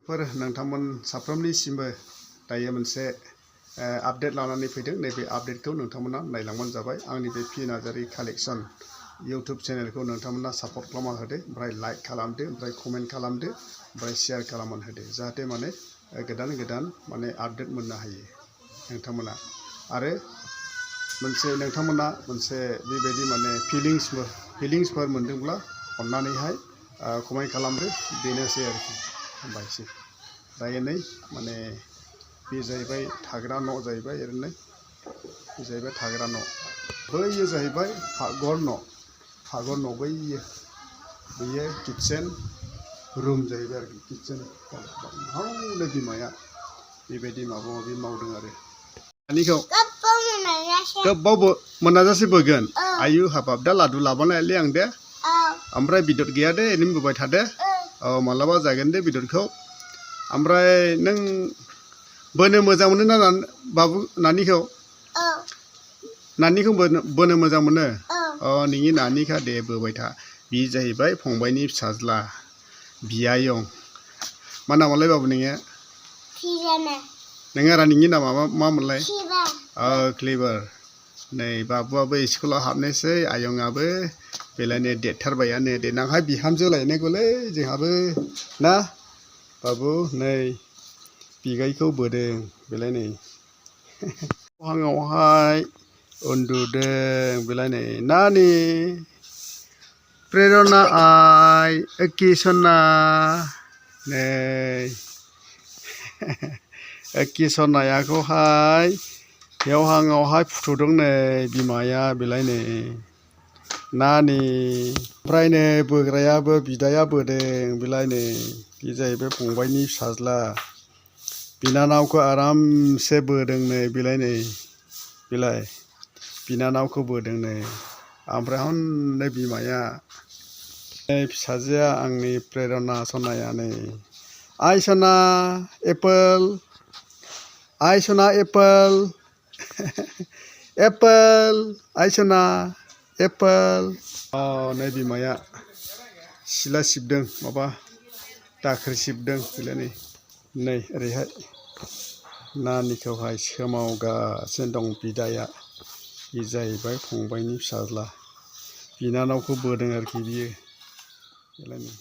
फोर नोंथांमोन साफ्रोमनिसिमबो दायो मोनसे आपडेट लानानै फैदों। नैबे आपडेटखौ नोंथांमोना नायलांबानो जाबाय। आंनि बे पि नार्जारी कालेक्शन इउट्युब चेनेलखौ नोंथांमोना सापर्ट खालामना होदो, ओमफ्राय लाइक खालामदो, ओमफ्राय कमेन्ट खालामदो, ओमफ्राय शेयार खालामना होदो, जाहाथे माने गोदान गोदान माने आपडेट मोननो हायो नोंथांमोना। आरो नोंथांमोना मोनसे बेबायदि माने फिलिंसफोर मोनदोंब्ला अन्नानैहाय कमेन्ट खालामदो। बेनोसै आरोखि हामबायसै। दायो नै माने बे जाहैबाय थाग्रा न' जाहैबाय, ओरैनो बे जाहैबाय थाग्रा न', बैयो जाहैबाय पाकघर न' बैयो किटचेन रुम जाहैबाय आरोखि। किटचेन हौनो बिमाया बेबायदि माबा माबि मावदों आरो दानिखौ गोबाव मोनाजासे बोगोन। आयु हाबाब दा लादु लाबानायलै आं दे, ओमफ्राय बेदर गैया दे, ओरैनो बोबाय थादो। औ मालाबा जागोन दे बेदरखौ। ओमफ्राय नों बोनो मोजां मोनो ना बाबु नानिखौ? नानिखौ बोनो मोजां मोनो? अ नोंनि नानिखा दे बोबाय था। बि जाहैबाय फंबायनि फिसाज्ला बियायं। मा नामालाय बाबु नोङो? नोङो आरो नोंनि नामा मामोनलाय? क्लेभार। नै बाबुआबो स्कुलाव हाबनोसै, आयंआबो बेलायनो देरथारबायानो। देनांहाय बिहामजो लायनांगौलै जोंहाबो ना बाबु। नै बिगायखौ बोदों बेलाय नै हाङावहाय उन्दुदों बेलाय नै नानि प्रेरना आइ एखि सना। नै एखि सनायाखौहाय बेयाव हाङावहाय फुथुदों नै बिमाया बेलाय नै नानि। ओमफ्राय नै बोग्रायाबो बिदाया बोदों बेलाय नै। बे जाहैबाय फंबायनि फिसाज्ला। बिनानावखौ आरामसे बोदों नै बेलाय नै बेलाय बिनानावखौ बोदों नै। ओमफ्राय हनै बिमाया नै फिसाजोआ आंनि प्रेरना सनाया नै। आइ सना एपोल, आइ सना एपोल, एपोल आइ सना एपोल। अ नै बिमाया सिला सिबदों, माबा दाखोर सिबदों बेलाय नै ओरैहाय नानिखौहाय सोमावगासिनो दं बिदाया। बे जाहैबाय फंबायनि फिसाज्ला, बिनानावखौ बोदों आरोखि बियो बेलाय नै।